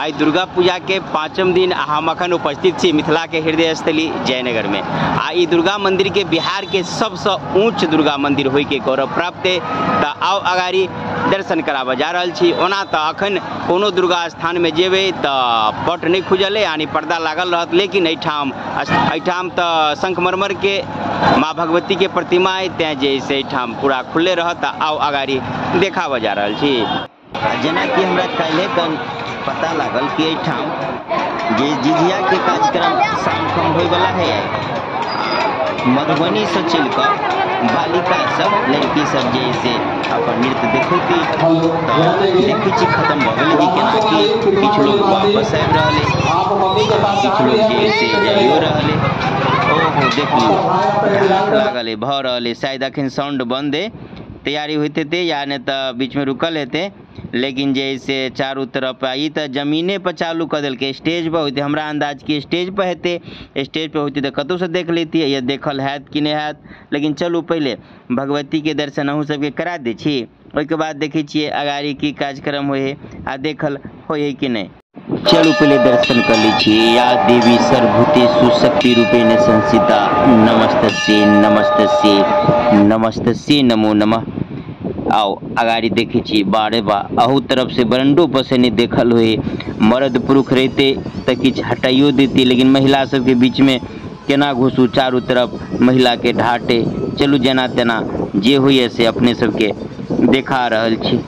आइ दुर्गा पूजा के पाँचम दिन हम अखन उपस्थित छी मिथिला के हृदय स्थली जयनगर में। आ ई दुर्गा मंदिर के बिहार के सबसे ऊंच दुर्गा मंदिर होय के गौरव प्राप्त है। त आउ अगाड़ी दर्शन कराबऽ जा रहल छी। ओना तऽ अखन कोनो दुर्गा स्थान में जेबै तऽ पट नहीं खुजल है, यानी पर्दा लागल रहत, लेकिन एहिठाम तऽ संगमरमर के माँ भगवती के प्रतिमा है, तें जे से एहिठाम पूरा खुलले रहत। आउ अगाड़ी देखाबऽ जा रहल छी। जेनाकि हमरा काल्हि कन पता लागल कि एहिठाम जे झिझिया के कार्यक्रम शाम कम होयवला है, मधुबनी से चलि कऽ बालिका सब लड़की सब जे से अपन नृत्य देखैती। तऽ देखै छी खत्म भऽ गेलै कि केना कि किछु लोग वापस आबि रहल है, किछु लोग जे से जाइयो रहल है। ओहो देखियौ ढाक लागल है, भऽ रहल है, शायद अखन साउंड बंद है, तैयारी होइत हेतै या नहि तऽ बीचमे रुकल हेतै। लेकिन जे से चारू तरफ ई तऽ जमीने पर चालू कऽ देलकै, स्टेज पर होइतै, हमरा अंदाज कि स्टेज पर हेतै, स्टेज पर होइतै तऽ कतहुसँ देख लैतियै, या देखल हैत कि नहि हैत। लेकिन चलू पहिले भगवतीके दर्शन अहूँ सबके करा दै छी, ओहिके बाद देखै छियै अगाड़ी की कार्यक्रम होइ है आ देखल होइ है कि नहि। चलू पहिले दर्शन कर लै छी। या देवी सर्वभूतेषु शक्ति रूपेण संस्थिता, नमस्तस्यै नमस्तस्यै नमस्तस्यै नमो नमः। आओ अगाड़ी देखै छी, बारे बा अहू तरफ से बरंडो पर से नहीं देखल होय। मर्द पुरुष रहते तऽ किछु हटाइयो देती, लेकिन महिला सबके बीच में केना घुसू, चारू तरफ महिला के ढाटे। चलू जेना तेना जे होइए से अपने सबके देखा रहल छी।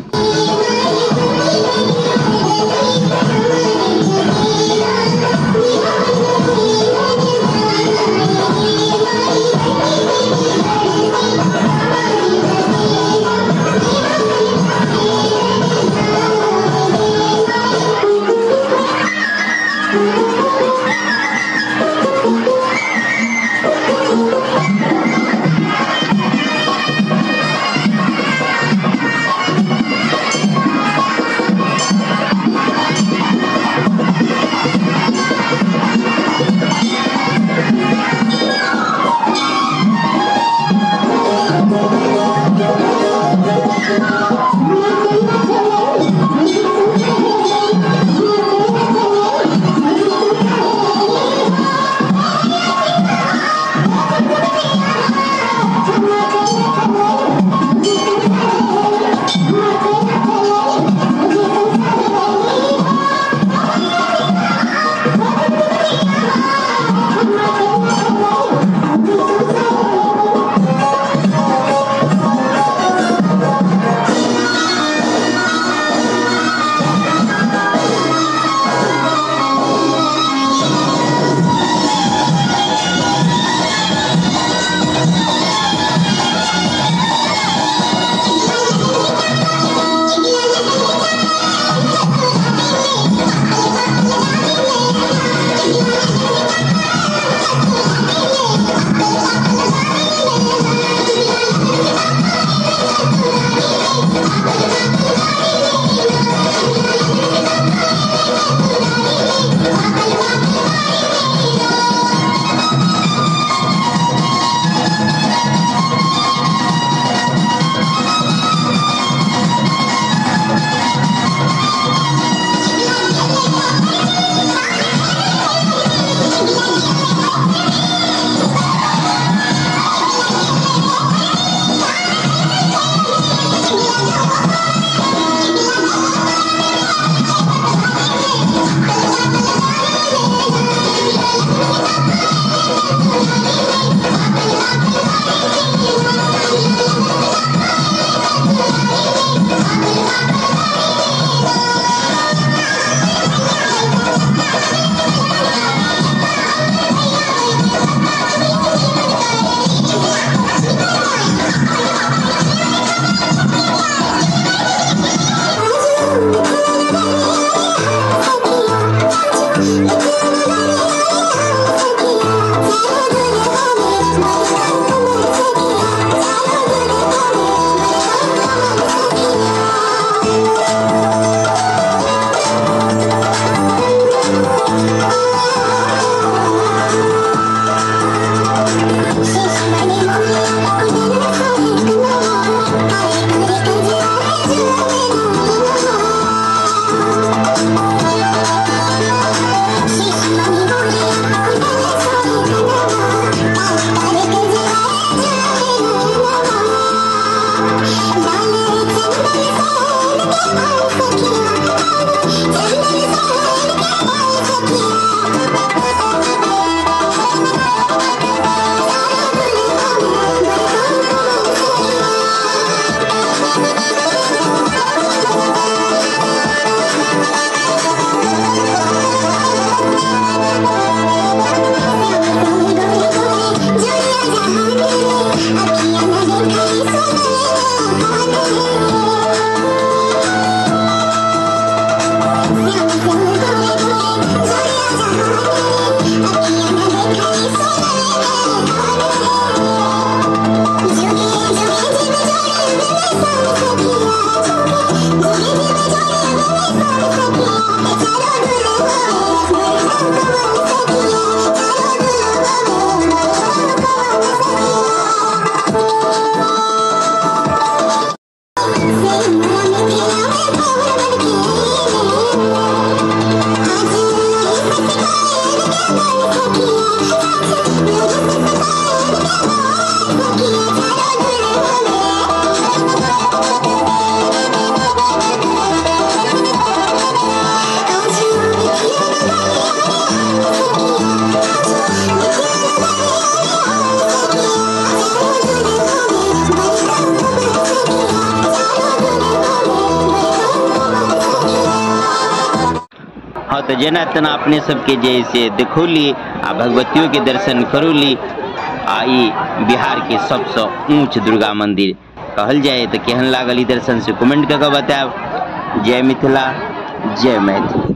हाँ तो जेना तेना अपने सबके जे से देखौली आ भगवतियों के दर्शन करौली। आ ई बिहार के सबसे ऊंच दुर्गा मंदिर कहल जाए। तो केहन लागल ई दर्शन से कमेंट करके बतायब। जय मिथिला, जय मैथिली।